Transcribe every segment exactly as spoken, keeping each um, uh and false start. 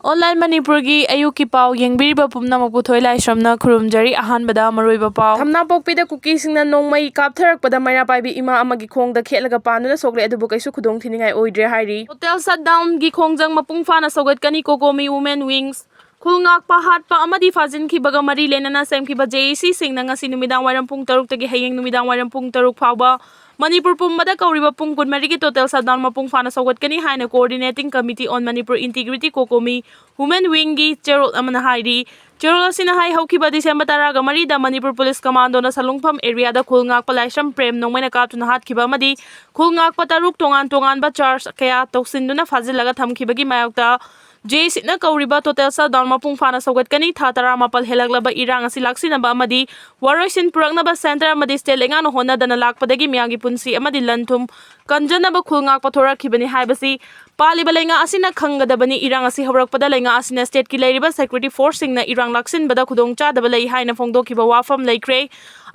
Online ꯃꯅꯤꯄꯨꯔꯒꯤ ꯑꯌꯨꯛꯀꯤ ꯄꯥꯎ ꯌꯦꯡꯕꯤꯔꯤꯕ ꯄꯨꯝꯅꯃꯛꯄꯨ ꯊꯣꯏ ꯂꯥꯏꯁ꯭ꯔꯝꯅ ꯈꯨꯔꯨꯝꯖꯔꯤ꯫ ꯑꯍꯥꯟꯕꯗ ꯃꯔꯨꯑꯣꯏꯕ ꯄꯥꯎ꯫ ꯊꯝꯅꯥꯄꯣꯛꯄꯤꯗ ꯀꯨꯀꯤꯁꯤꯡꯅ ꯅꯣꯡꯃꯩ ꯀꯥꯞꯊꯔꯛꯄꯗ ꯃꯩꯔꯥ ꯄꯥꯏꯕꯤ ꯏꯃꯥ ꯑꯃꯒꯤ ꯈꯣꯡꯗ ꯈꯦꯠꯂꯒ ꯄꯥꯟꯗꯨꯅ ꯁꯣꯛꯂꯦ, ꯑꯗꯨꯕꯨ ꯀꯩꯁꯨ ꯈꯨꯗꯣꯡ ꯊꯤꯅꯤꯡꯉꯥꯏ ꯑꯣꯏꯗ꯭ꯔꯦ ꯍꯥꯏꯔꯤ꯫ Total shutdownꯒꯤ ꯈꯣꯡꯖꯪ ꯃꯄꯨꯡ ꯐꯥꯅ ꯁꯧꯒꯠꯀꯅꯤ꯫ COCOMI Women Wings꯫ ꯈꯨꯜ ꯉꯥꯛꯄ ꯍꯥꯠꯄ ꯑꯃꯗꯤ ꯐꯥꯖꯤꯟꯈꯤꯕꯒ ꯃꯔꯤ ꯂꯩꯅꯅ ꯁꯦꯝꯈꯤꯕ JACꯁꯤꯡꯅ ꯉꯁꯤ ꯅꯨꯃꯤꯗꯥꯡ ꯋꯥꯏꯔꯝ ꯄꯨꯡ ꯇꯔꯨꯛꯇꯒꯤ ꯍꯌꯦꯡ ꯅꯨꯃꯤꯗꯥꯡ ꯋꯥꯏꯔꯝ ꯄꯨꯡ ꯇꯔꯨꯛ ꯐꯥꯎꯕ ꯃꯅꯤꯄꯨꯔ ꯄꯨꯝꯕꯗ ꯀꯧꯔꯤꯕ ꯄꯨꯡ ꯀꯨꯟꯃꯔꯤꯒꯤ total shutdown ꯃꯄꯨꯡ ꯐꯥꯅ ꯁꯧꯒꯠꯀꯅꯤ ꯍꯥꯏꯅ Coordinating Committee on Manipur Integrity, COCOMI Women Wingꯒꯤ ꯆꯦꯔꯣꯜ ꯑꯃꯅ ꯍꯥꯏꯔꯤ꯫ ꯆꯦꯔꯣꯜ ꯑꯁꯤꯅ ꯍꯥꯏ, ꯍꯧꯈꯤꯕ ꯗꯤꯁꯦꯝꯕꯔ ꯇꯔꯥꯒ ꯃꯔꯤꯗ ꯃꯅꯤꯄꯨꯔ ꯄꯨꯂꯤꯁ ꯀꯃꯥꯟꯗꯣꯅ ꯁꯂꯨꯡꯐꯝ areaꯗ ꯈꯨꯜ ꯉꯥꯛꯄ ꯂꯥꯏꯁ꯭ꯔꯝ ꯄ꯭ꯔꯦꯝ ꯅꯣꯡꯃꯩꯅ ꯀꯥꯞꯇꯨꯅ ꯍꯥꯠꯈꯤꯕ ꯑꯃꯗꯤ ꯈꯨꯜ ꯉꯥꯛꯄ ꯇꯔꯨꯛ ꯇꯣꯉꯥꯟ ꯇꯣꯉꯥꯟꯕ charge ꯀꯌꯥ ꯇꯧꯁꯤꯟꯗꯨꯅ ꯐꯥꯖꯤꯜꯂꯒ ꯊꯝꯈꯤꯕꯒꯤ ꯃꯥꯌꯣꯛꯇ JACꯅ ꯀꯧꯔꯤꯕ total shutdown ꯃꯄꯨꯡ ꯐꯥꯅ ꯁꯧꯒꯠꯀꯅꯤ꯫ ꯊꯥ ꯇꯔꯥꯃꯥꯄꯜ ꯍꯦꯜꯂꯛꯂꯕ ꯏꯔꯥꯡ ꯑꯁꯤ ꯂꯥꯛꯁꯤꯟꯅꯕ ꯑꯃꯗꯤ ꯋꯥꯔꯣꯏꯁꯤꯟ ꯄꯨꯔꯛꯅꯕ centre ꯑꯃꯗꯤ state ꯂꯩꯉꯥꯛꯅ ꯍꯣꯠꯅꯗꯅ ꯂꯥꯛꯄꯗꯒꯤ ꯃꯤꯌꯥꯝꯒꯤ ꯄꯨꯟꯁꯤ ꯑꯃꯗꯤ ꯂꯟ ꯊꯨꯝ ꯀꯟꯖꯅꯕ ꯈꯨꯜ ꯉꯥꯛꯄ ꯊꯣꯔꯛꯈꯤꯕꯅꯤ ꯍꯥꯏꯕꯁꯤ ꯄꯥꯜꯂꯤꯕ ꯂꯩꯉꯥꯛ ꯑꯁꯤꯅ ꯈꯪꯒꯗꯕꯅꯤ꯫ ꯏꯔꯥꯡ ꯑꯁꯤ ꯍꯧꯔꯛꯄꯗ ꯂꯩꯉꯥꯛ ꯑꯁꯤꯅ stateꯀꯤ ꯂꯩꯔꯤꯕ security forceꯁꯤꯡꯅ ꯏꯔꯥꯡ ꯂꯥꯛꯁꯤꯟꯕꯗ ꯈꯨꯗꯣꯡꯆꯥꯗꯕ ꯂꯩ ꯍꯥꯏꯅ ꯐꯣꯡꯗꯣꯛꯈꯤꯕ ꯋꯥꯐꯝ ꯂꯩꯈ꯭ꯔꯦ꯫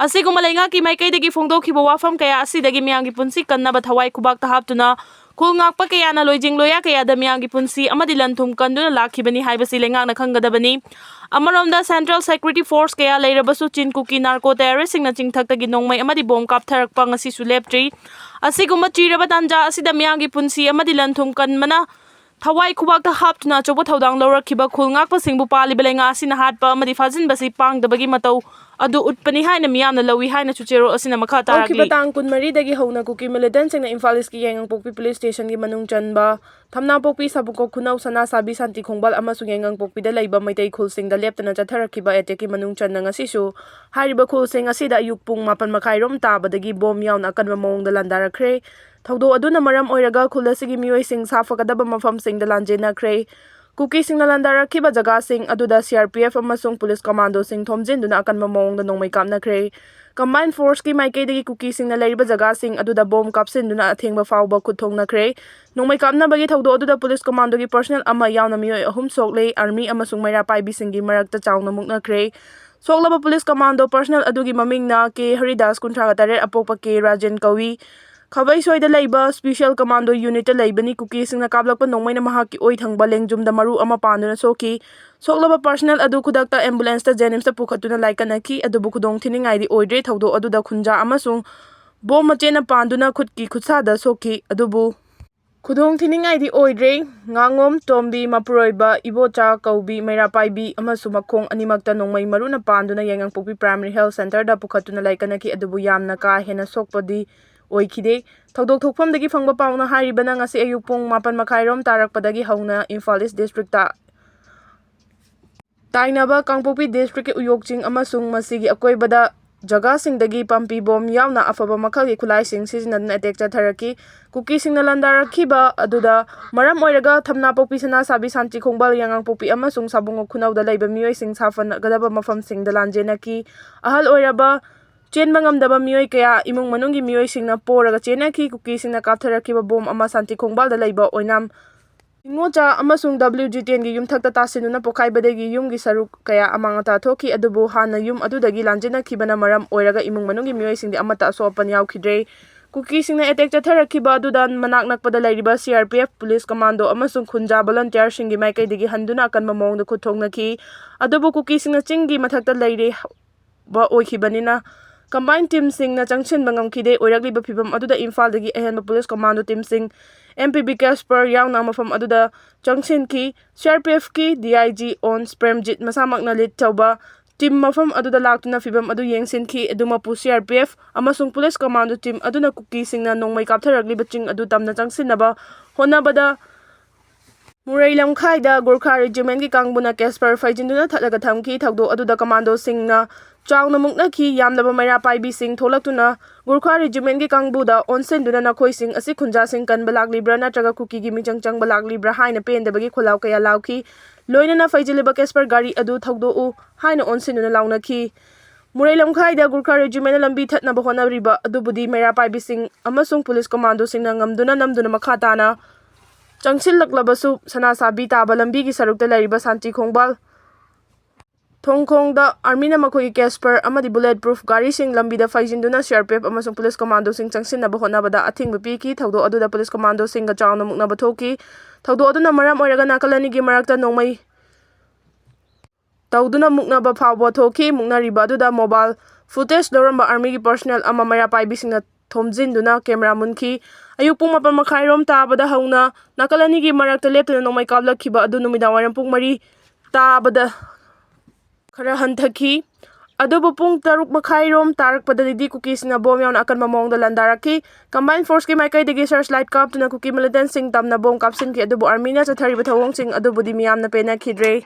ꯑꯁꯤꯒꯨꯝꯕ ꯂꯩꯉꯥꯛꯀꯤ ꯃꯥꯏꯀꯩꯗꯒꯤ ꯐꯣꯡꯗꯣꯛꯈꯤꯕ ꯋꯥꯐꯝ ꯀꯌꯥ ꯑꯁꯤꯗꯒꯤ ꯃꯤꯌꯥꯝꯒꯤ ꯄꯨꯟꯁꯤ ꯀꯟꯅꯕ ꯊꯋꯥꯏ ꯈꯨꯕꯥꯛꯇ ꯍꯥꯞꯇꯨꯅ ꯈꯨꯜ ꯉꯥꯛꯄ ꯀꯌꯥꯅ ꯂꯣꯏꯖꯤꯡ ꯂꯣꯌꯥ ꯀꯌꯥꯗ ꯃꯤꯌꯥꯝꯒꯤ ꯄꯨꯟꯁꯤ ꯑꯃꯗꯤ ꯂꯟ ꯊꯨꯝ ꯀꯟꯗꯨꯅ ꯂꯥꯛꯈꯤꯕꯅꯤ ꯍꯥꯏꯕꯁꯤ ꯂꯩꯉꯥꯛꯅ ꯈꯪꯒꯗꯕꯅꯤ꯫ ꯑꯃꯔꯣꯝꯗ central security force ꯀꯌꯥ ꯂꯩꯔꯕꯁꯨ ꯆꯤꯟ ꯀꯨꯀꯤ narco terroristꯁꯤꯡꯅ ꯆꯤꯡꯊꯛꯇꯒꯤ ꯅꯣꯡꯃꯩ ꯑꯃꯗꯤ bomb ꯀꯥꯞꯊꯔꯛꯄ ꯉꯁꯤꯁꯨ ꯂꯦꯞꯇ꯭ꯔꯤ꯫ ꯑꯁꯤꯒꯨꯝꯕ ꯆꯤꯔꯕ ꯇꯥꯟꯖꯥ ꯑꯁꯤꯗ ꯃꯤꯌꯥꯝꯒꯤ ꯄꯨꯟꯁꯤ ꯑꯃꯗꯤ ꯂꯟ ꯊꯨꯝ ꯀꯟꯕꯅ ꯊꯋꯥꯏ ꯈꯨꯕꯥꯛꯇ ꯍꯥꯞꯇꯨꯅ ꯑꯆꯧꯕ ꯊꯧꯗꯥꯡ ꯂꯧꯔꯛꯈꯤꯕ ꯈꯨꯜ ꯉꯥꯛꯄꯁꯤꯡꯕꯨ ꯄꯥꯜꯂꯤꯕ ꯂꯩꯉꯥꯛ ꯑꯁꯤꯅ ꯍꯥꯠꯄ ꯑꯃꯗꯤ ꯐꯥꯖꯤꯟꯕꯁꯤ ꯄꯥꯡꯗꯕꯒꯤ ꯃꯇꯧ ꯑꯗꯨ ꯎꯠꯄꯅꯤ ꯍꯥꯏꯅ ꯃꯤꯌꯥꯝꯅ ꯂꯧꯏ ꯍꯥꯏꯅꯁꯨ ꯆꯦꯔꯣꯜ ꯑꯁꯤꯅ ꯃꯈꯥ ꯇꯥꯔꯛꯂꯤ꯫ ꯍꯧꯈꯤꯕ ꯇꯥꯡ ꯀꯨꯟꯃꯔꯤꯗꯒꯤ ꯍꯧꯅ ꯀꯨꯀꯤ militantꯁꯤꯡꯅ ꯏꯝꯐꯥꯜ Eastꯀꯤ ꯌꯥꯏꯉꯪꯄꯣꯛꯄꯤ police stationꯒꯤ ꯃꯅꯨꯡ ꯆꯟꯕ ꯊꯝꯅꯥꯄꯣꯛꯄꯤ, ꯁꯥꯕꯨꯡꯈꯣꯛ ꯈꯨꯅꯧ, ꯁꯅꯥꯁꯥꯕꯤ, ꯁꯥꯟꯇꯤꯈꯣꯡꯕꯥꯜ ꯑꯃꯁꯨꯡ ꯌꯥꯏꯉꯪꯄꯣꯛꯄꯤꯗ ꯂꯩꯕ ꯃꯩꯇꯩ ꯈꯨꯜꯁꯤꯡꯗ ꯂꯦꯞꯇꯅ ꯆꯠꯊꯔꯛꯈꯤꯕ attackꯀꯤ ꯃꯅꯨꯡ ꯆꯟꯅ ꯉꯁꯤꯁꯨ ꯍꯥꯏꯔꯤꯕ ꯈꯨꯜꯁꯤꯡ ꯑꯁꯤꯗ ꯑꯌꯨꯛ ꯄꯨꯡ ꯃꯥꯄꯟ ꯃꯈꯥꯏꯔꯣꯝ ꯇꯥꯕꯗꯒꯤ bomb ꯌꯥꯎꯅ ꯑꯀꯟꯕ ꯃꯑꯣꯡꯗ ꯂꯥꯟꯗꯥꯔꯛꯈ꯭ꯔꯦ꯫ ꯊꯧꯗꯣꯛ ꯑꯗꯨꯅ ꯃꯔꯝ ꯑꯣꯏꯔꯒ ꯈꯨꯜ ꯑꯁꯤꯒꯤ ꯃꯤꯑꯣꯏꯁꯤꯡ ꯁꯥꯐꯒꯗꯕ ꯃꯐꯝꯁꯤꯡꯗ ꯂꯥꯟꯖꯦꯟꯅꯈ꯭ꯔꯦ꯫ ꯀꯨꯀꯤꯁꯤꯡꯅ ꯂꯥꯟꯗꯥꯔꯛꯈꯤꯕ ꯖꯒꯥꯁꯤꯡ ꯑꯗꯨꯗ CRPF ꯑꯃꯁꯨꯡ police commandoꯁꯤꯡ ꯊꯣꯝꯖꯤꯟꯗꯨꯅ ꯑꯀꯟꯕ ꯃꯑꯣꯡꯗ ꯅꯣꯡꯃꯩ ꯀꯥꯞꯅꯈ꯭ꯔꯦ꯫ Combined forceꯀꯤ ꯃꯥꯏꯀꯩꯗꯒꯤ ꯀꯨꯀꯤꯁꯤꯡꯅ ꯂꯩꯔꯤꯕ ꯖꯒꯥꯁꯤꯡ ꯑꯗꯨꯗ bomb ꯀꯥꯞꯁꯤꯟꯗꯨꯅ ꯑꯊꯦꯡꯕ ꯐꯥꯎꯕ ꯈꯨꯠ ꯊꯣꯡꯅꯈ꯭ꯔꯦ꯫ ꯅꯣꯡꯃꯩ ꯀꯥꯞꯅꯕꯒꯤ ꯊꯧꯗꯣꯛ ꯑꯗꯨꯗ police commandoꯒꯤ personnel ꯑꯃ ꯌꯥꯎꯅ ꯃꯤꯑꯣꯏ ꯑꯍꯨꯝ ꯁꯣꯛꯂꯦ꯫ Army ꯑꯃꯁꯨꯡ ꯃꯩꯔꯥ ꯄꯥꯏꯕꯤꯁꯤꯡꯒꯤ ꯃꯔꯛꯇ ꯆꯥꯎꯅ ꯃꯨꯛꯅꯈ꯭ꯔꯦ꯫ ꯁꯣꯛꯂꯕ police commando personnel ꯑꯗꯨꯒꯤ ꯃꯃꯤꯡꯅ ꯀꯦ ꯍꯔꯤꯗꯥꯁ, ꯀꯨꯟꯊ꯭ꯔꯥꯒ ꯇꯔꯦꯠ, ꯑꯄꯣꯛꯄ ꯀꯦ ꯔꯥꯖꯦꯟ ꯀꯧꯏ꯫ ꯈꯥꯕꯩꯁꯣꯏꯗ ꯂꯩꯕ Special Commando Unitꯇ ꯂꯩꯕꯅꯤ꯫ ꯀꯨꯀꯤꯁꯤꯡꯅ ꯀꯥꯞꯂꯛꯄ ꯅꯣꯡꯃꯩꯅ ꯃꯍꯥꯛꯀꯤ ꯑꯣꯏ ꯊꯪꯕ ꯂꯦꯡꯖꯨꯝꯗ ꯃꯔꯨ ꯑꯃ ꯄꯥꯟꯗꯨꯅ ꯁꯣꯛꯈꯤ꯫ ꯁꯣꯛꯂꯕ personnel ꯑꯗꯨ ꯈꯨꯗꯛꯇ ambulanceꯇ JNIMSꯇ ꯄꯨꯈꯠꯇꯨꯅ ꯂꯥꯏꯀꯠꯅꯈꯤ, ꯑꯗꯨꯕꯨ ꯈꯨꯗꯣꯡ ꯊꯤꯅꯤꯡꯉꯥꯏꯗꯤ ꯑꯣꯏꯗ꯭ꯔꯦ꯫ ꯊꯧꯗꯣꯛ ꯑꯗꯨꯗ ꯈꯨꯟꯖꯥ ꯑꯃꯁꯨꯡ ꯕꯣꯝ ꯃꯆꯦꯠꯅ ꯄꯥꯟꯗꯨꯅ ꯈꯨꯠꯀꯤ ꯈꯨꯠꯁꯥꯗ ꯁꯣꯛꯈꯤ, ꯑꯗꯨꯕꯨ ꯈꯨꯗꯣꯡ ꯊꯤꯅꯤꯡꯉꯥꯏꯗꯤ ꯑꯣꯏꯗ꯭ꯔꯦ꯫ ꯉꯥꯉꯣꯝ ꯇꯣꯝꯕꯤ, ꯃꯄꯨꯔꯣꯏꯕ ꯏꯕꯣꯆꯥ ꯀꯧꯕꯤ, ꯃꯩꯔꯥ ꯄꯥꯏꯕꯤ ꯑꯃꯁꯨꯡ ꯃꯈꯣꯡ ꯑꯅꯤꯃꯛꯇ ꯅꯣꯡꯃꯩ ꯃꯔꯨꯅ ꯄꯥꯟꯗꯨꯅ ꯌꯥꯏꯉꯪꯄꯣꯛꯄꯤ Primary Health Centreꯗ ꯄꯨꯈꯠꯇꯨꯅ ꯂꯥꯏꯀꯠꯅꯈꯤ, ꯑꯗꯨꯕꯨ ꯌꯥꯝꯅ ꯀꯥ ꯍꯦꯟꯅ ꯁꯣꯛꯄꯗꯤ ꯑꯣꯏꯈꯤꯗꯦ꯫ ꯊꯧꯗꯣꯛ ꯊꯣꯛꯐꯝꯗꯒꯤ ꯐꯪꯕ ꯄꯥꯎꯅ ꯍꯥꯏꯔꯤꯕꯅ, ꯉꯁꯤ ꯑꯌꯨꯛ ꯄꯨꯡ ꯃꯥꯄꯟ ꯃꯈꯥꯏꯔꯣꯝ ꯇꯥꯔꯛꯄꯗꯒꯤ ꯍꯧꯅ ꯏꯝꯐꯥꯜ East Districtꯇ ꯇꯥꯏꯅꯕ ꯀꯥꯡꯄꯣꯛꯄꯤ Districtꯀꯤ ꯎꯌꯣꯛꯆꯤꯡ ꯑꯃꯁꯨꯡ ꯃꯁꯤꯒꯤ ꯑꯀꯣꯏꯕꯗ ꯖꯒꯥꯁꯤꯡꯗꯒꯤ ꯄꯥꯝꯕꯤ ꯕꯣꯝ ꯌꯥꯎꯅ ꯑꯐꯕ ꯃꯈꯜꯒꯤ ꯈꯨꯠꯂꯥꯏꯁꯤꯡ ꯁꯤꯖꯤꯟꯅꯗꯨꯅ attack ꯆꯠꯊꯔꯛꯈꯤ꯫ ꯀꯨꯀꯤꯁꯤꯡꯅ ꯂꯥꯟꯗꯥꯔꯛꯈꯤꯕ ꯑꯗꯨꯗ ꯃꯔꯝ ꯑꯣꯏꯔꯒ ꯊꯝꯅꯥꯄꯣꯛꯄꯤ, ꯁꯅꯥꯁꯥꯕꯤ, ꯁꯥꯟꯇꯤ ꯈꯣꯡꯕꯥꯜ, ꯌꯥꯉꯥꯡꯄꯣꯛꯄꯤ ꯑꯃꯁꯨꯡ ꯁꯥꯕꯨꯡꯉꯣ ꯈꯨꯅꯧꯗ ꯂꯩꯕ ꯃꯤꯑꯣꯏꯁꯤꯡ ꯁꯥꯐꯅꯒꯗꯕ ꯃꯐꯝꯁꯤꯡꯗ ꯂꯥꯟꯖꯦꯟꯅꯈꯤ꯫ ꯑꯍꯜ ꯑꯣꯏꯔꯕ, ꯆꯦꯟꯕ ꯉꯝꯗꯕ ꯃꯤꯑꯣꯏ ꯀꯌꯥ ꯏꯃꯨꯡ ꯃꯅꯨꯡꯒꯤ ꯃꯤꯑꯣꯏꯁꯤꯡꯅ ꯄꯣꯔꯒ ꯆꯦꯟꯅꯈꯤ꯫ ꯀꯨꯀꯤꯁꯤꯡꯅ ꯀꯥꯞꯊꯔꯛꯈꯤꯕ ꯕꯣꯝ ꯑꯃ ꯁꯥꯟꯇꯤ ꯈꯣꯡꯕꯥꯜꯗ ꯂꯩꯕ ꯑꯣꯏꯅꯥꯝ ꯅꯤꯉꯣꯜꯆꯥ ꯑꯃꯁꯨꯡ W G ten ꯒꯤ ꯌꯨꯝꯊꯛꯇ ꯇꯥꯁꯤꯟꯗꯨꯅ ꯄꯣꯈꯥꯏꯕꯗꯒꯤ ꯌꯨꯝꯒꯤ ꯁꯔꯨꯛ ꯀꯌꯥ ꯑꯃꯥꯡ ꯑꯇꯥ ꯊꯣꯛꯈꯤ, ꯑꯗꯨꯕꯨ ꯍꯥꯟꯅ ꯌꯨꯝ ꯑꯗꯨꯗꯒꯤ ꯂꯥꯟꯖꯦꯟꯅꯈꯤꯕꯅ ꯃꯔꯝ ꯑꯣꯏꯔꯒ ꯏꯃꯨꯡ ꯃꯅꯨꯡꯒꯤ ꯃꯤꯑꯣꯏꯁꯤꯡꯗꯤ ꯑꯃꯠꯇ ꯑꯁꯣꯛ ꯑꯄꯟ ꯌꯥꯎꯈꯤꯗ꯭ꯔꯦ꯫ ꯀꯨꯀꯤꯁꯤꯡꯅ attack ꯆꯠꯊꯔꯛꯈꯤꯕ ꯑꯗꯨꯗ ꯃꯅꯥꯛ ꯅꯛꯄꯗ ꯂꯩꯔꯤꯕ C R P F, police commando ꯑꯃꯁꯨꯡ ꯈꯨꯟꯖꯥ volunteerꯁꯤꯡꯒꯤ ꯃꯥꯏꯀꯩꯗꯒꯤ ꯍꯟꯗꯨꯅ ꯑꯀꯟꯕ ꯃꯑꯣꯡꯗ ꯈꯨꯠ ꯊꯣꯛꯅꯈꯤ꯫ ꯑꯗꯨꯕꯨ ꯀꯨꯀꯤꯁꯤꯡꯅ ꯆꯤꯡꯒꯤ ꯃꯊꯛꯇ ꯂꯩꯔꯦ ꯕ ꯑꯣꯏꯈꯤꯕꯅꯤꯅ combined teamꯁꯤꯡꯅ ꯆꯪꯁꯤꯟꯕ ꯉꯝꯈꯤꯗꯦ꯫ ꯑꯣꯏꯔꯛꯂꯤꯕ ꯐꯤꯚꯝ ꯑꯗꯨꯗ ꯏꯝꯐꯥꯜꯗꯒꯤ ꯑꯍꯦꯟꯕ police commando teamꯁꯤꯡ, M P B Casper ꯌꯥꯎꯅ ꯃꯐꯝ ꯑꯗꯨꯗ ꯆꯪꯁꯤꯟꯈꯤ꯫ C R P Fꯀꯤ D I G ꯑꯣꯟꯁ ꯄ꯭ꯔꯦꯝꯖꯤꯠ ꯃꯁꯥꯃꯛꯅ lead ꯇꯧꯕ team ꯃꯐꯝ ꯑꯗꯨꯗ ꯂꯥꯛꯇꯨꯅ ꯐꯤꯚꯝ ꯑꯗꯨ ꯌꯦꯡꯁꯤꯟꯈꯤ꯫ ꯑꯗꯨꯃꯛꯄꯨ C R P F ꯑꯃꯁꯨꯡ police commando team ꯑꯗꯨꯅ ꯀꯨꯀꯤꯁꯤꯡꯅ ꯅꯣꯡꯃꯩ ꯀꯥꯞꯊꯔꯛꯂꯤꯕ ꯆꯤꯡ ꯑꯗꯨ ꯇꯝꯅ ꯆꯪꯁꯤꯟꯅꯕ ꯍꯣꯠꯅꯕꯗ ꯃꯨꯔꯩ ꯂꯝꯈꯥꯏꯗ ꯒꯨꯔꯈꯥ regimentꯀꯤ ꯀꯥꯡꯕꯨꯅ Casper ꯐꯩꯖꯤꯟꯗꯨꯅ ꯊꯠꯂꯒ ꯊꯝꯈꯤ꯫ ꯊꯧꯗꯣꯛ ꯑꯗꯨꯗ commandoꯁꯤꯡꯅ ꯆꯥꯎꯅ ꯃꯨꯛꯅꯈꯤ꯫ ꯌꯥꯝꯂꯕ ꯃꯩꯔꯥ ꯄꯥꯏꯕꯤꯁꯤꯡ ꯊꯣꯛꯂꯛꯇꯨꯅ ꯒꯨꯔꯈꯥ regimentꯀꯤ ꯀꯥꯡꯕꯨꯗ ꯑꯣꯟꯁꯤꯟꯗꯨꯅ ꯅꯈꯣꯏꯁꯤꯡ ꯑꯁꯤ ꯈꯨꯟꯖꯥꯁꯤꯡ ꯀꯟꯕ ꯂꯥꯛꯂꯤꯕ꯭ꯔꯥ ꯅꯠꯇ꯭ꯔꯒ ꯀꯨꯀꯤꯒꯤ ꯃꯤꯆꯪ ꯆꯪꯕ ꯂꯥꯛꯂꯤꯕ꯭ꯔꯥ ꯍꯥꯏꯅ ꯄꯦꯟꯗꯕꯒꯤ ꯈꯣꯜꯂꯥꯎ ꯀꯌꯥ ꯂꯥꯎꯈꯤ꯫ ꯂꯣꯏꯅꯅ ꯐꯩꯖꯤꯜꯂꯤꯕ Casper ꯒꯥꯔꯤ ꯑꯗꯨ ꯊꯧꯗꯣꯛꯎ ꯍꯥꯏꯅ ꯑꯣꯟꯁꯤꯟꯗꯨꯅ ꯂꯥꯎꯅꯈꯤ꯫ ꯃꯨꯔꯩ ꯂꯝꯈꯥꯏꯗ ꯒꯨꯔꯈꯥ regimentꯅ ꯂꯝꯕꯤ ꯊꯠꯅꯕ ꯍꯣꯠꯅꯔꯤꯕ ꯑꯗꯨꯕꯨꯗꯤ ꯃꯩꯔꯥ ꯄꯥꯏꯕꯤꯁꯤꯡ ꯑꯃꯁꯨꯡ police commandoꯁꯤꯡꯅ ꯉꯝꯗꯨꯅ ꯅꯝꯗꯨꯅ ꯃꯈꯥ ꯇꯥꯅ ꯆꯪꯁꯤꯜꯂꯛꯂꯕꯁꯨ ꯁꯅꯥꯁꯥꯕꯤ ꯇꯥꯕ ꯂꯝꯕꯤꯒꯤ ꯁꯔꯨꯛꯇ ꯂꯩꯔꯤꯕ ꯁꯥꯟꯇꯤ ꯈꯣꯡꯕꯥꯜ ꯊꯣꯡꯈꯣꯡꯗ ꯑꯥꯔꯃꯤꯅ ꯃꯈꯣꯏꯒꯤ ꯀꯦꯁꯄꯔ ꯑꯃꯗꯤ ꯕꯨꯂꯦꯠ ꯄ꯭ꯔꯨꯐ ꯒꯥꯔꯤꯁꯤꯡ ꯂꯝꯕꯤꯗ ꯐꯩꯖꯤꯟꯗꯨꯅ ꯁꯤ ꯑꯥꯔ ꯄꯤ ꯑꯦꯐ ꯑꯃꯁꯨꯡ ꯄꯨꯂꯤꯁ ꯀꯃꯥꯟꯗꯣꯁꯤꯡ ꯆꯪꯁꯤꯟꯅꯕ ꯍꯣꯠꯅꯕꯗ ꯑꯊꯤꯡꯕ ꯄꯤꯈꯤ꯫ ꯊꯧꯗꯣꯛ ꯑꯗꯨꯗ ꯄꯨꯂꯤꯁ ꯀꯃꯥꯟꯗꯣꯁꯤꯡꯒ ꯆꯥꯎꯅ ꯃꯨꯛꯅꯕ ꯊꯣꯛꯈꯤ꯫ ꯊꯧꯗꯣꯛ ꯑꯗꯨꯅ ꯃꯔꯝ ꯑꯣꯏꯔꯒ ꯅꯥꯀꯜ ꯑꯅꯤꯒꯤ ꯃꯔꯛꯇ ꯅꯣꯡꯃꯩ ꯇꯧꯗꯨꯅ ꯃꯨꯛꯅꯕ ꯐꯥꯎꯕ ꯊꯣꯛꯈꯤ꯫ ꯃꯨꯛꯅꯔꯤꯕ ꯑꯗꯨꯗ ꯃꯣꯕꯥꯏꯜ ꯐꯨꯇꯦꯖ ꯂꯧꯔꯝꯕ ꯑꯥꯔꯃꯤꯒꯤ ꯄꯔꯁꯅꯦꯜ ꯑꯃ ꯃꯩꯔꯥ ꯄꯥꯏꯕꯤꯁꯤꯡꯅ ꯊꯣꯝꯖꯤꯟꯗꯨꯅ ꯀꯦꯃꯦꯔꯥ ꯃꯨꯟꯈꯤ꯫ ꯑꯌꯨꯛ ꯄꯨꯡ ꯃꯥꯄꯟ ꯃꯈꯥꯏꯔꯣꯝ ꯇꯥꯕꯗ ꯍꯧꯅ ꯅꯥꯀꯜ ꯑꯅꯤꯒꯤ ꯃꯔꯛꯇ ꯂꯦꯞꯇꯅ ꯅꯣꯡꯃꯩ ꯀꯥꯞꯂꯛꯈꯤꯕ ꯑꯗꯨ ꯅꯨꯃꯤꯗꯥꯡꯋꯥꯏꯔꯝ ꯄꯨꯡ ꯃꯔꯤ ꯇꯥꯕꯗ ꯈꯔ ꯍꯟꯊꯈꯤ꯫ ꯑꯗꯨꯕꯨ ꯄꯨꯡ ꯇꯔꯨꯛ ꯃꯈꯥꯏꯔꯣꯝ ꯇꯥꯔꯛꯄꯗꯗꯤ ꯀꯨꯀꯤꯁꯤꯡꯅ ꯕꯣꯝ ꯌꯥꯎꯅ ꯑꯀꯟꯕ ꯃꯑꯣꯡꯗ ꯂꯥꯟꯗꯥꯔꯛꯈꯤ꯫ ꯀꯝꯕꯥꯏꯟ ꯐꯣꯔꯁꯀꯤ ꯃꯥꯏꯀꯩꯗꯒꯤ ꯁꯔꯆ ꯂꯥꯏꯠ ꯀꯥꯞꯇꯨꯅ ꯀꯨꯀꯤ ꯃꯤꯂꯤꯇꯦꯟꯁꯤꯡ ꯇꯝꯅ ꯕꯣꯝ ꯀꯥꯞꯁꯤꯟꯈꯤ, ꯑꯗꯨꯕꯨ ꯑꯥꯔꯃꯤꯅ ꯆꯠꯊꯔꯤꯕ ꯊꯧꯑꯣꯡꯁꯤꯡ ꯑꯗꯨꯕꯨꯗꯤ ꯃꯤꯌꯥꯝꯅ ꯄꯦꯟꯅꯈꯤꯗ꯭ꯔꯦ꯫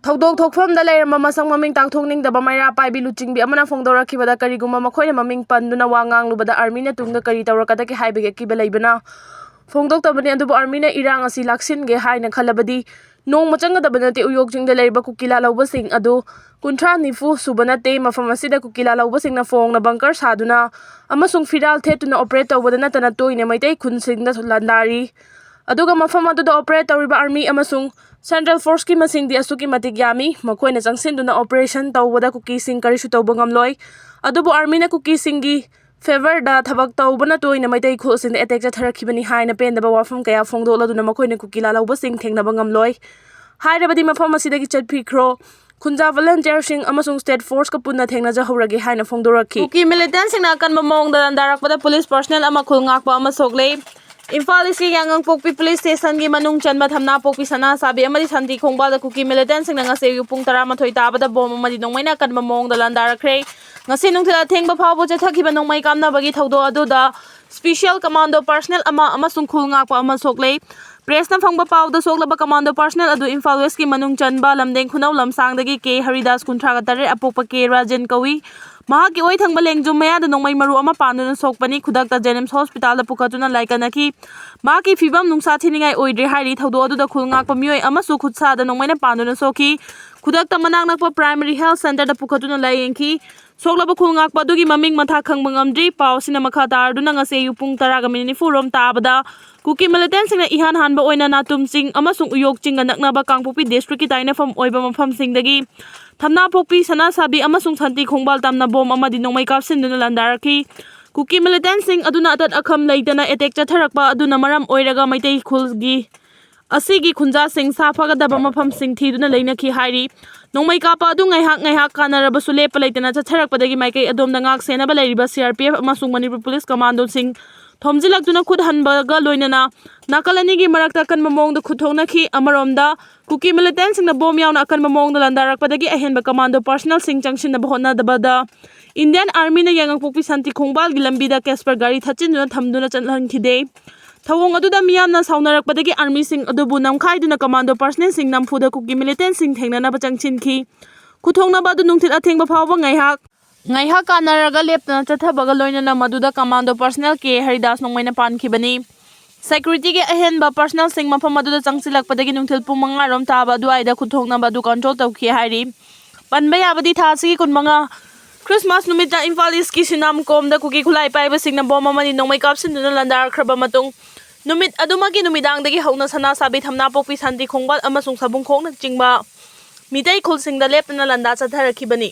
ꯊꯧꯗꯣꯛ ꯊꯣꯛꯐꯝꯗ ꯂꯩꯔꯝꯕ ꯃꯁꯛ ꯃꯃꯤꯡ ꯇꯥꯛꯊꯣꯛꯅꯤꯡꯗꯕ ꯃꯩꯔꯥ ꯄꯥꯏꯕꯤ ꯂꯨꯆꯤꯡꯕꯤ ꯑꯃꯅ ꯐꯣꯡꯗꯣꯔꯛꯈꯤꯕꯗ, ꯀꯔꯤꯒꯨꯝꯕ ꯃꯈꯣꯏꯅ ꯃꯃꯤꯡ ꯄꯟꯗꯨꯅ ꯋꯥ ꯉꯥꯡꯂꯨꯕꯗ ꯑꯥꯔꯃꯤꯅ ꯇꯨꯡꯗ ꯀꯔꯤ ꯇꯧꯔꯛꯀꯗꯒꯦ ꯍꯥꯏꯕꯒꯤ ꯑꯀꯤꯕ ꯂꯩꯕꯅ ꯐꯣꯡꯗꯣꯛꯇꯕꯅꯤ꯫ ꯑꯗꯨꯕꯨ ꯑꯥꯔꯃꯤꯅ ꯏꯔꯥꯡ ꯑꯁꯤ ꯂꯥꯛꯁꯤꯟꯒꯦ ꯍꯥꯏꯅ ꯈꯜꯂꯕꯗꯤ ꯅꯣꯡꯃ ꯆꯪꯒꯗꯕ ꯅꯠꯇꯦ꯫ ꯎꯌꯣꯛ ꯆꯤꯡꯗ ꯂꯩꯔꯤꯕ ꯀꯨꯀꯤ ꯂꯥꯜꯍꯧꯕꯁꯤꯡ ꯑꯗꯨ ꯀꯨꯟꯊ꯭ꯔꯥ ꯅꯤꯐꯨ ꯁꯨꯕ ꯅꯠꯇꯦ꯫ ꯃꯐꯝ ꯑꯁꯤꯗ ꯀꯨꯀꯤ ꯂꯥꯜꯍꯧꯕꯁꯤꯡꯅ ꯐꯣꯡꯅ ꯕꯪꯀꯔ ꯁꯥꯗꯨꯅ ꯑꯃꯁꯨꯡ ꯐꯤꯔꯥꯜ ꯊꯦꯠꯇꯨꯅ ꯑꯣꯄꯔꯦꯠ ꯇꯧꯕꯗ ꯅꯠꯇꯅ ꯇꯣꯏꯅ ꯃꯩꯇꯩ ꯈꯨꯟꯁꯤꯡꯗ ꯂꯥꯟꯗꯥꯔꯤ꯫ ꯑꯗꯨꯒ ꯃꯐꯝ ꯑꯗꯨꯗ ꯑꯣꯄꯔꯦꯠ ꯇꯧꯔꯤꯕ ꯑꯥꯔꯃꯤ ꯑꯃꯁꯨꯡ ꯁꯦꯟꯇ꯭ꯔꯦꯜ ꯐꯣꯔꯁꯀꯤ ꯃꯁꯤꯡꯗꯤ ꯑꯁꯨꯛꯀꯤ ꯃꯇꯤꯛ ꯌꯥꯝꯃꯤ꯫ ꯃꯈꯣꯏꯅ ꯆꯪꯁꯤꯟꯗꯨꯅ ꯑꯣꯄꯔꯦꯁꯟ ꯇꯧꯕꯗ ꯀꯨꯀꯤꯁꯤꯡ ꯀꯔꯤꯁꯨ ꯇꯧꯕ ꯉꯝꯂꯣꯏ꯫ ꯑꯗꯨꯕꯨ ꯑꯥꯔꯃꯤꯅ ꯀꯨꯀꯤꯁꯤꯡꯒꯤ ꯐꯦꯚꯔꯗ ꯊꯕꯛ ꯇꯧꯕꯅ ꯇꯣꯏꯅ ꯃꯩꯇꯩ ꯈꯨꯜꯁꯤꯡꯗ ꯑꯦꯇꯦꯛ ꯆꯠꯊꯔꯛꯈꯤꯕꯅꯤ ꯍꯥꯏꯅ ꯄꯦꯟꯗꯕ ꯋꯥꯐꯝ ꯀꯌꯥ ꯐꯣꯡꯗꯣꯛꯂꯗꯨꯅ ꯃꯈꯣꯏꯅ ꯀꯨꯀꯤ ꯂꯥꯜꯍꯧꯕꯁꯤꯡ ꯊꯦꯡꯅꯕ ꯉꯝꯂꯣꯏ꯫ ꯍꯥꯏꯔꯕꯗꯤ ꯃꯐꯝ ꯑꯁꯤꯗꯒꯤ ꯆꯠꯄꯤꯈ꯭ꯔꯣ꯫ ꯈꯨꯟꯖꯥ ꯚꯣꯂꯟꯇꯤꯌꯔꯁꯤꯡ ꯑꯃꯁꯨꯡ ꯁ꯭ꯇꯦꯠ ꯐꯣꯔꯁꯀ ꯄꯨꯟꯅ ꯊꯦꯡꯅꯖꯍꯧꯔꯒꯦ ꯍꯥꯏꯅ ꯐꯣꯡꯗꯣꯔꯛꯈꯤ꯫ ꯀꯨꯀꯤ ꯃꯤꯂꯤꯇꯦꯟꯁꯤꯡꯅ ꯑꯀꯟꯕ ꯃꯑꯣꯡꯗ ꯂꯥꯟꯗꯥꯔꯛꯄꯗ ꯄꯨꯂꯤꯁ ꯄꯔꯁꯅꯦꯜ ꯑꯃ ꯈꯨꯜ ꯉꯥꯛꯄ ꯑꯃ ꯁꯣꯛꯂꯦ꯫ ꯏꯝꯐꯥꯜ ꯏꯁꯀꯤ ꯌꯥꯉꯪꯄꯣꯛꯄꯤ ꯄꯨꯂꯤꯁ ꯁ꯭ꯇꯦꯁꯟꯒꯤ ꯃꯅꯨꯡ ꯆꯟꯕ ꯊꯝꯅꯥꯄꯣꯛꯄꯤ ꯁꯅꯥꯁꯥꯕꯤ ꯑꯃꯗꯤ ꯁꯥꯟꯇꯤ ꯈꯣꯡꯕꯥꯜꯗ ꯀꯨꯀꯤ ꯃꯤꯂꯤꯇꯦꯟꯁꯤꯡꯅ ꯉꯁꯤ ꯑꯌꯨꯛ ꯄꯨꯡ ꯇꯔꯥꯃꯥꯊꯣꯏ ꯇꯥꯕꯗ ꯕꯣꯝ ꯑꯃꯗꯤ ꯅꯣꯡꯃꯩꯅ ꯑꯀꯟꯕ ꯃꯑꯣꯡꯗ ꯂꯥꯟꯗꯥꯔꯛꯈ꯭ꯔꯦ꯫ ꯉꯁꯤ ꯅꯨꯡꯊꯤꯜ ꯑꯊꯦꯡꯕ ꯐꯥꯎꯕ ꯆꯠꯊꯈꯤꯕ ꯅꯣꯡꯃꯩ ꯀꯥꯞꯅꯕꯒꯤ ꯊꯧꯗꯣꯛ ꯑꯗꯨꯗ ꯁ꯭ꯄꯤꯁꯤꯌꯦꯜ ꯀꯃꯥꯟꯗꯣ ꯄꯔꯁꯅꯦꯜ ꯑꯃ ꯑꯃꯁꯨꯡ ꯈꯨꯜ ꯉꯥꯛꯄ ꯑꯃ ꯁꯣꯛꯂꯦ꯫ ꯄ꯭ꯔꯦꯁꯅ ꯐꯪꯕ ꯄꯥꯎꯗ ꯁꯣꯛꯂꯕ ꯀꯃꯥꯟꯗꯣ ꯄꯔꯁꯅꯦꯜ ꯑꯗꯨ ꯏꯝꯐꯥꯜ ꯋꯦꯁꯀꯤ ꯃꯅꯨꯡ ꯆꯟꯕ ꯂꯝꯗꯦꯡ ꯈꯨꯅꯧ ꯂꯝꯁꯥꯡꯗꯒꯤ ꯀꯦ ꯍꯔꯤꯗꯥꯁ, ꯀꯨꯟꯊ꯭ꯔꯥꯒ ꯇꯔꯦꯠ, ꯑꯄꯣꯛꯄ ꯀꯦ ꯔꯥꯖꯦꯟ ꯀꯧꯏ꯫ ꯃꯍꯥꯛꯀꯤ ꯑꯣꯏ ꯊꯪꯕ ꯂꯦꯡꯖꯨꯝ ꯃꯌꯥꯗ ꯅꯣꯡꯃꯩ ꯃꯔꯨ ꯑꯃ ꯄꯥꯟꯗꯨꯅ ꯁꯣꯛꯄꯅꯤ꯫ ꯈꯨꯗꯛꯇ ꯖꯦꯅꯤꯝꯁ ꯍꯣꯁꯄꯤꯇꯥꯜꯗ ꯄꯨꯈꯠꯇꯨꯅ ꯂꯥꯏꯀꯠꯅꯈꯤ꯫ ꯃꯍꯥꯛꯀꯤ ꯐꯤꯕꯝ ꯅꯨꯡꯁꯥ ꯊꯤꯅꯤꯡꯉꯥꯏ ꯑꯣꯏꯗ꯭ꯔꯦ ꯍꯥꯏꯔꯤ꯫ ꯊꯧꯗꯣꯛ ꯑꯗꯨꯗ ꯈꯨꯜ ꯉꯥꯛꯄ ꯃꯤꯑꯣꯏ ꯑꯃꯁꯨ ꯈꯨꯠꯁꯥꯗ ꯅꯣꯡꯃꯩꯅ ꯄꯥꯟꯗꯨꯅ ꯁꯣꯛꯈꯤ꯫ ꯈꯨꯗꯛꯇ ꯃꯅꯥꯛ ꯅꯛꯄ ꯄ꯭ꯔꯥꯏꯃꯔꯤ ꯍꯦꯜꯊ ꯁꯦꯟꯇꯔꯗ ꯄꯨꯈꯠꯇꯨꯅ ꯂꯥꯌꯦꯡꯈꯤ꯫ ꯁꯣꯛꯂꯕ ꯈꯨꯜ ꯉꯥꯛꯄ ꯑꯗꯨꯒꯤ ꯃꯃꯤꯡ ꯃꯊꯥ ꯈꯪꯕ ꯉꯝꯗ꯭ꯔꯤ꯫ ꯄꯥꯎ ꯑꯁꯤꯅ ꯃꯈꯥ ꯇꯥꯔꯗꯨꯅ ꯉꯁꯤ ꯑꯌꯨꯛ ꯄꯨꯡ ꯇꯔꯥꯒ ꯃꯤꯅꯤꯠ ꯅꯤꯐꯨ ꯔꯣꯝ ꯇꯥꯕꯗ ꯀꯨꯀꯤ ꯃꯤꯂꯤꯇꯦꯟꯁꯤꯡꯅ ꯏꯍꯥꯟ ꯍꯥꯟꯕ ꯑꯣꯏꯅ ꯅꯥꯇꯨꯝ ꯆꯤꯡ ꯑꯃꯁꯨꯡ ꯎꯌꯣꯛ ꯆꯤꯡꯒ ꯅꯛꯅꯕ ꯀꯥꯡꯄꯣꯛꯄꯤ ꯗꯤꯁꯇ꯭ꯔꯤꯛꯀꯤ ꯇꯥꯏꯅꯐꯝ ꯑꯣꯏꯕ ꯃꯐꯝꯁꯤꯡꯗꯒꯤ ꯊꯝꯅꯥꯄꯣꯛꯄꯤ, ꯁꯅꯥꯁꯥꯕꯤ ꯑꯃꯁꯨꯡ ꯁꯥꯟꯇꯤ ꯈꯣꯡꯕꯥꯜ ꯇꯝꯅ ꯕꯣꯝ ꯑꯃꯗꯤ ꯅꯣꯡꯃꯩ ꯀꯥꯞꯁꯤꯟꯗꯨꯅ ꯂꯥꯟꯗꯥꯔꯛꯈꯤ꯫ ꯀꯨꯀꯤ ꯃꯤꯂꯤꯇꯦꯟꯁꯤꯡ ꯑꯗꯨꯅ ꯑꯇꯠ ꯑꯈꯝ ꯂꯩꯇꯅ ꯑꯦꯇꯦꯛ ꯆꯠꯊꯔꯛꯄ ꯑꯗꯨꯅ ꯃꯔꯝ ꯑꯣꯏꯔꯒ ꯃꯩꯇꯩ ꯈꯨꯜꯒꯤ ꯑꯁꯤꯒꯤ ꯈꯨꯟꯖꯥꯁꯤꯡ ꯁꯥꯐꯒꯗꯕ ꯃꯐꯝꯁꯤꯡ ꯊꯤꯗꯨꯅ ꯂꯩꯅꯈꯤ ꯍꯥꯏꯔꯤ꯫ ꯅꯣꯡꯃꯩ ꯀꯥꯞꯄ ꯑꯗꯨ ꯉꯥꯏꯍꯥꯛ ꯉꯥꯏꯍꯥꯛ ꯀꯥꯟꯅꯔꯕꯁꯨ ꯂꯦꯞꯄ ꯂꯩꯇꯅ ꯆꯠꯊꯔꯛꯄꯗꯒꯤ ꯃꯥꯏꯀꯩ ꯑꯗꯣꯝꯗ ꯉꯥꯛ ꯁꯦꯟꯅꯕ ꯂꯩꯔꯤꯕ ꯁꯤ ꯑꯥꯔ ꯄꯤ ꯑꯦꯐ ꯑꯃꯁꯨꯡ ꯃꯅꯤꯄꯨꯔ ꯄꯨꯂꯤꯁ ꯀꯃꯥꯟꯗꯣꯁꯤꯡ ꯊꯣꯝꯖꯤꯜꯂꯛꯇꯨꯅ ꯈꯨꯠ ꯍꯟꯕꯒ ꯂꯣꯏꯅꯅ ꯅꯥꯀꯜ ꯑꯅꯤꯒꯤ ꯃꯔꯛꯇ ꯑꯀꯟꯕ ꯃꯑꯣꯡꯗ ꯈꯨꯠ ꯊꯣꯛꯅꯈꯤ꯫ ꯑꯃꯔꯣꯝꯗ ꯀꯨꯀꯤ ꯃꯤꯂꯤꯇꯦꯟꯁꯤꯡꯅ ꯕꯣꯝ ꯌꯥꯎꯅ ꯑꯀꯟꯕ ꯃꯑꯣꯡꯗ ꯂꯥꯟꯗꯥꯔꯛꯄꯗꯒꯤ ꯑꯍꯦꯟꯕ ꯀꯃꯥꯟꯗꯣ ꯄꯥꯔꯁꯅꯦꯜꯁꯤꯡ ꯆꯪꯁꯤꯟꯅꯕ ꯍꯣꯠꯅꯕꯗ ꯏꯟꯗꯤꯌꯥꯟ ꯑꯥꯔꯃꯤꯅ ꯌꯥꯏꯉꯪꯄꯣꯛꯄꯤ ꯁꯥꯟꯇꯤ ꯈꯣꯡꯕꯥꯜꯒꯤ ꯂꯝꯕꯤꯗ ꯀꯦꯁꯄꯔ ꯒꯥꯔꯤ ꯊꯠꯆꯤꯟꯗꯨꯅ ꯊꯝꯗꯨꯅ ꯆꯠꯍꯟꯈꯤꯗꯦ꯫ ꯊꯧꯑꯣꯡ ꯑꯗꯨꯗ ꯃꯤꯌꯥꯝꯅ ꯁꯥꯎꯅꯔꯛꯄꯗꯒꯤ ꯑꯥꯔꯃꯤꯁꯤꯡ ꯑꯗꯨꯕꯨ ꯅꯝꯈꯥꯏꯗꯨꯅ ꯀꯃꯥꯟꯗꯣ ꯄꯥꯔꯁꯅꯦꯜꯁꯤꯡ ꯅꯝꯐꯨꯗ ꯀꯨꯀꯤ ꯃꯤꯂꯤꯇꯦꯟꯁꯤꯡ ꯊꯦꯡꯅꯅꯕ ꯆꯪꯁꯤꯟꯈꯤ꯫ ꯈꯨꯊꯣꯡꯅꯕ ꯑꯗꯨ ꯅꯨꯡꯊꯤꯜ ꯑꯊꯦꯡꯕ ꯐꯥꯎꯕ ꯉꯥꯏꯍꯥꯛ ꯉꯥꯏꯍꯥꯛ ꯀꯥꯟꯅꯔꯒ ꯂꯦꯞꯇꯅ ꯆꯠꯊꯕꯒ ꯂꯣꯏꯅꯅ ꯃꯗꯨꯗ ꯀꯃꯥꯟꯗꯣ ꯄꯥꯔꯁꯅꯦꯜ ꯀꯦ ꯍꯔꯤꯗꯥꯁ ꯅꯣꯡꯃꯩꯅ ꯄꯥꯟꯈꯤꯕꯅꯤ꯫ ꯁꯦꯀ꯭ꯌꯨꯔꯤꯇꯤꯒꯤ ꯑꯍꯦꯟꯕ ꯄꯥꯔꯁꯅꯦꯜꯁꯤꯡ ꯃꯐꯝ ꯑꯗꯨꯗ ꯆꯪꯁꯤꯜꯂꯛꯄꯗꯒꯤ ꯅꯨꯡꯊꯤꯜ ꯄꯨꯡ ꯃꯉꯥ ꯔꯣꯝ ꯇꯥꯕ ꯑꯗꯨꯋꯥꯏꯗ ꯈꯨꯊꯣꯡꯅꯕ ꯑꯗꯨ ꯀꯟꯇ꯭ꯔꯣꯜ ꯇꯧꯈꯤ ꯍꯥꯏꯔꯤ꯫ ꯄꯟꯕ ꯌꯥꯕꯗꯤ ꯊꯥ ꯑꯁꯤꯒꯤ ꯀꯨꯟꯃꯉꯥ ꯈ꯭ꯔꯤꯁꯃꯥꯁ ꯅꯨꯃꯤꯠꯇ ꯏꯝꯐꯥꯜ ꯏꯁꯀꯤ ꯁꯤꯅꯥꯝꯀꯣꯝꯗ ꯀꯨꯀꯤ ꯈꯨꯠꯂꯥꯏ ꯄꯥꯏꯕꯁꯤꯡꯅ ꯕꯣꯝ ꯑꯃꯗꯤ ꯅꯣꯡꯃꯩ ꯀꯥꯞꯁꯤꯟꯗꯨꯅ ꯂꯥꯟꯗꯥꯔꯛꯈ꯭ꯔꯕ ꯃꯇꯨꯡ ꯅꯨꯃꯤꯠ ꯑꯗꯨꯃꯛꯀꯤ ꯅꯨꯃꯤꯗꯥꯡꯗꯒꯤ ꯍꯧꯅ ꯁꯅꯥꯁꯥꯕꯤ, ꯊꯝꯅꯥꯄꯣꯛꯄꯤ, ꯁꯥꯟꯇꯤ ꯈꯣꯡꯕꯥꯜ ꯑꯃꯁꯨꯡ ꯁꯥꯕꯨꯡꯈꯣꯡꯅꯆꯤꯡꯕ ꯃꯤꯇꯩ ꯈꯨꯜꯁꯤꯡꯗ ꯂꯦꯞꯇꯅ ꯂꯥꯟꯗꯥ ꯆꯠꯊꯔꯛꯈꯤꯕꯅꯤ꯫